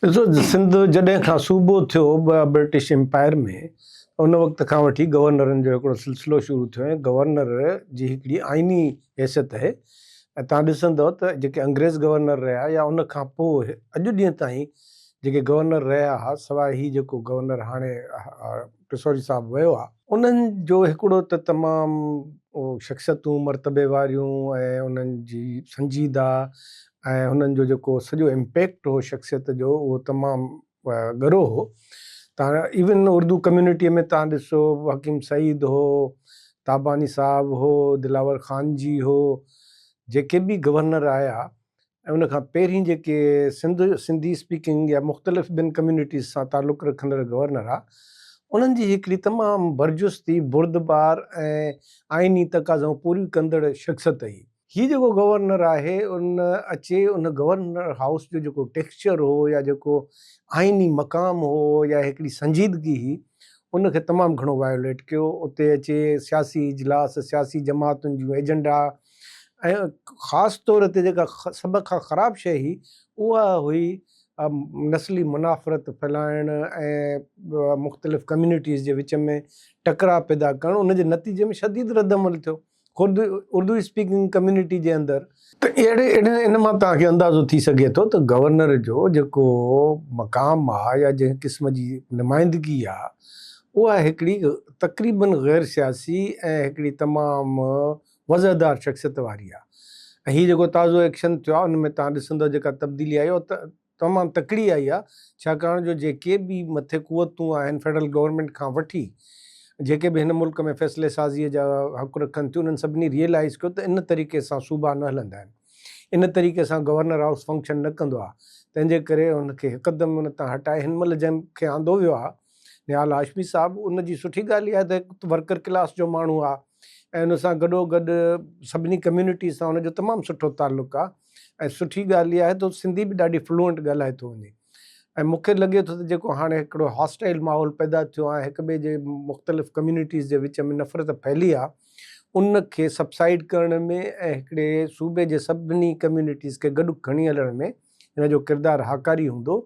ڏسو سنڌ جڏهن کان صوبو ٿيو برٽش امپائر ۾ ان وقت کان وٺي گورنرن جو هڪڙو سلسلو شروع ٿيو ۽ گورنر جي هڪڙي آئيني حيثيت آهي ۽ تان ڏسندو ته جيڪي انگريز گورنر رهيا يا ان کان پوء اڄ ڏينهن تائين جيڪي گورنر رهيا ها سواء هي جيڪو گورنر هاڻي ٽسوري صاحب ويو آ انهن جو هڪڙو ته تمام شخصيتون مرتبي واريون ۽ انهن جي سنجيده ۽ هنن جو جيڪو سڄو امپيڪٽ هو شخصيت جو اهو تمام ڳرو هو. تان ايون اردو ڪميونٽيء ۾ تان ڏسو حڪيم سعيد هو، تاباني صاحب هو، دلاور خان جي هو، جيڪي به گورنر آيا ۽ ان کان پهرين جيڪي سنڌ سنڌي اسپيڪنگ يا مختلف ٻين ڪميونٽيز سان تعلق رکندڙ گورنر ها انهن جي هڪڙي تمام برجستي، بردبار ۽ آئيني تقاضائون پوريون ڪندڙ شخصيت هئي. هي جيڪو گورنر آهي ان اچي ان گورنر هائوس جو جيڪو ٽيڪسچر هو يا جيڪو آئيني مقام هو يا هڪڙي سنجيدگي هئي ان کي تمام گهڻو وايوليٽ ڪيو اتي اچي سياسي اجلاس سياسي جماعتن جون ايجنڊا ۽ خاص طور تي جيڪا سڀ کان خراب شيء هئي اها هئي نسلي منافرت ڦهلائڻ ۽ مختلف ڪميونٽيز جي وچ ۾ ٽڪراء پيدا ڪرڻ ان جي نتيجي ۾ شديد رد عمل ٿيو خود اردو اسپيڪنگ ڪميونٽي جي اندر. ته اهڙي اهڙي ان مان توهان کي اندازو ٿي سگهي ٿو ته گورنر جو جيڪو مقام آ يا جنهن قسم جي نمائندگي آ اها هڪڙي تقريبن غير سياسي ۽ هڪڙي تمام وضعدار شخصيت واري آ ۽ هي جيڪو تازو ايڪشن ٿيو آ ان ۾ توهان ڏسندو جيڪا تبديلي آئي اها تمام تڪڙي آئي آهي ڇاڪاڻ جو جيڪي به مٿي قوتون آهن فيڊرل گورنمينٽ کان وٺي جيڪي به هن ملڪ ۾ فيصلي سازي جا حق رکن ٿيون انهن سڀني ريئلائز ڪيو ته ان طريقي سان صوبا نه هلندا آهن ان طريقي سان گورنر هائوس فنڪشن نه ڪندو آهي تنهن جي ڪري ان کي هڪدم ان تان هٽائي هن مهل جنهن کي آندو ويو آهي نهال هاشمي صاحب ان جي سٺي ڳالهه اها آهي ته هڪ ورڪر ڪلاس جو ماڻهو آهي ۽ ان سان گڏو گڏ سڀني ڪميونٽي سان ان جو تمام سٺو تعلق آهي ۽ سٺي ڳالهه اها آهي ته سنڌي به ڏاڍي فلوئنٽ ڳالهائي ٿو وڃي ۽ مون کي لڳي ٿو ته جيڪو هاڻي هڪڙو هاسٽائل ماحول پيدا ٿيو آهي هڪ ٻئي جي مختلف ڪميونٽيز جي وچ ۾ نفرت ڦهلي آهي ان کي سبسائيڊ ڪرڻ ۾ ۽ هڪڙي صوبي جي سڀني ڪميونٽيز کي گڏ کڻي هلڻ ۾ هن جو ڪردار هاڪاري هوندو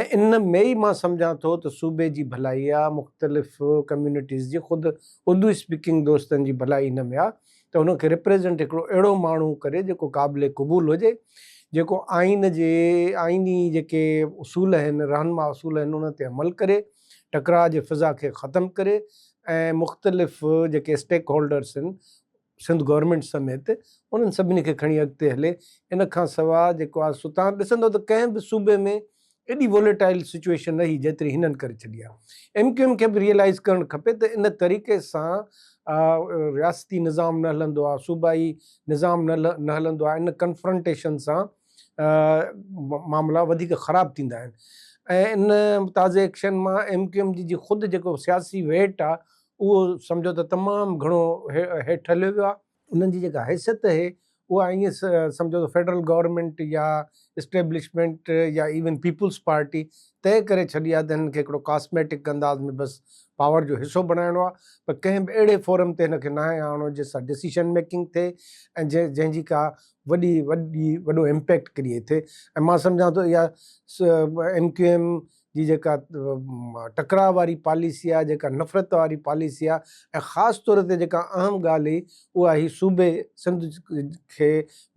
۽ ان ۾ ئي مان سمجهان ٿو ته صوبي جي ڀلائي آهي مختلف ڪميونٽيز جي خود اردو اسپيڪنگ دوستن جي ڀلائي ان ۾ آهي ته ان کي ريپريزنٽ هڪڙو اهڙو ماڻهو ڪري جيڪو قابل قبول هجي، جيڪو آئين جي آئيني جيڪي اصول آهن، رهنما اصول آهن انهن تي عمل ڪري، ٽڪراء جي فضا کي ختم ڪري ۽ مختلف جيڪي اسٽيڪ هولڊرس آهن سنڌ گورنمينٽ سميت انهن سڀني کي کڻي اڳتي هلي. ان کان سواء جيڪو آهي سو توهان ڏسندو ته ڪنهن به صوبي ۾ ايڏي ووليٽائل سچوئيشن نه هئي جيتري هنن ڪري ڇڏي آهي. ايم ڪيو ايم کي به ريئلائيز ڪرڻ کپي ته ان طريقي سان رياستي نظام نه هلندو آهي، صوبائي نظام نه هلندو آهي، ان ڪنفرنٽيشن سان معاملا وڌيڪ خراب ٿيندا آهن ۽ ان تازي ايڪشن مان ايم ڪيو ايم جي خود جيڪو سياسي ويٽ آهي اهو سمجهو ته تمام گهڻو هيٺ هليو ويو آهي. انهن جي جيڪا حيثيت اهي اها ائين سمجهو ته فيڊرل گورنمينٽ يا اسٽيبلشمينٽ يا ايون پيپلز پارٽي طئي ڪري ڇڏي آهي ته هنن کي هڪڙو ڪاسميٽڪ انداز ۾ بس پاور جو حصو بڻائڻو آهي پر ڪنهن به اهڙي فورم تي هن کي ناهي آڻڻو جنهن سان ڊسيشن ميڪنگ ٿئي ۽ جنهن جي ڪا وڏي وڏي وڏو امپيڪٽ ڪريئيٽ ٿئي ۽ مان سمجهان ٿو اها ايم ڪيو ايم جي جيڪا ٽڪراء واري پاليسي آهي، جيڪا نفرت واري پاليسي آهي ۽ خاص طور تي جيڪا اهم ڳالهه هئي اها هي صوبي سنڌ کي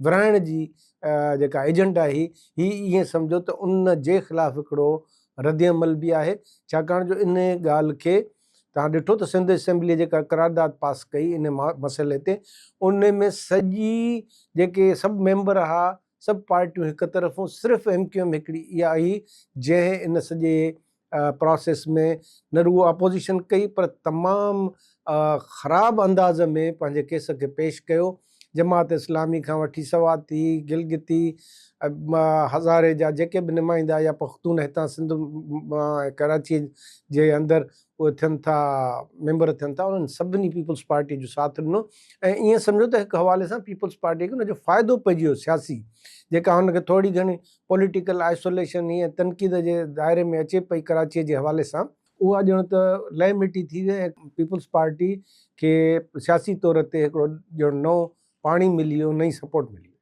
ورهائڻ جي جيڪا ايجنڊا هئي، هي ائين سمجهو ته ان جي خلاف هڪڙو ردعمل به آهي، ڇاڪاڻ جو ان ڳالهه کي توهان ڏٺو ته سنڌ اسيمبليء جيڪا قرارداد پاس ڪئي ان مسئلي تي ان ۾ سڄي جيڪي سڀ ميمبر ها سڀ پارٽيون هڪ طرف هيون صرف ايم ڪيو ايم هڪڙي اها هئي جنهن ان سڄي پراسيس ۾ نه رڳو اپوزيشن ڪئي پر تمام خراب انداز ۾ پنهنجي ڪيس کي پيش ڪيو جماعت اسلامي کان وٺي سواتي گلگتي هزاري جا جيڪي به نمائندا يا پختون هتان سنڌ مان ڪراچي جي اندر اهي ٿين ٿا ميمبر ٿين ٿا انهن سڀني پيپلز پارٽي جو ساٿ ڏنو ۽ ائين سمجهو ته هڪ حوالي سان پيپلز پارٽي کي ان جو فائدو پئجي ويو سياسي جيڪا هن کي ٿوري گهڻي پوليٽيڪل آئسوليشن هئي ۽ تنقيد جي دائري ۾ اچي پئي ڪراچي جي حوالي سان اها ڄڻ ته لئه مٽي ٿي وئي ۽ پيپلز پارٽي کي سياسي طور تي هڪڙو ڄڻ نئون پاڻي ملي ويو نئين سپورٽ ملي وئي.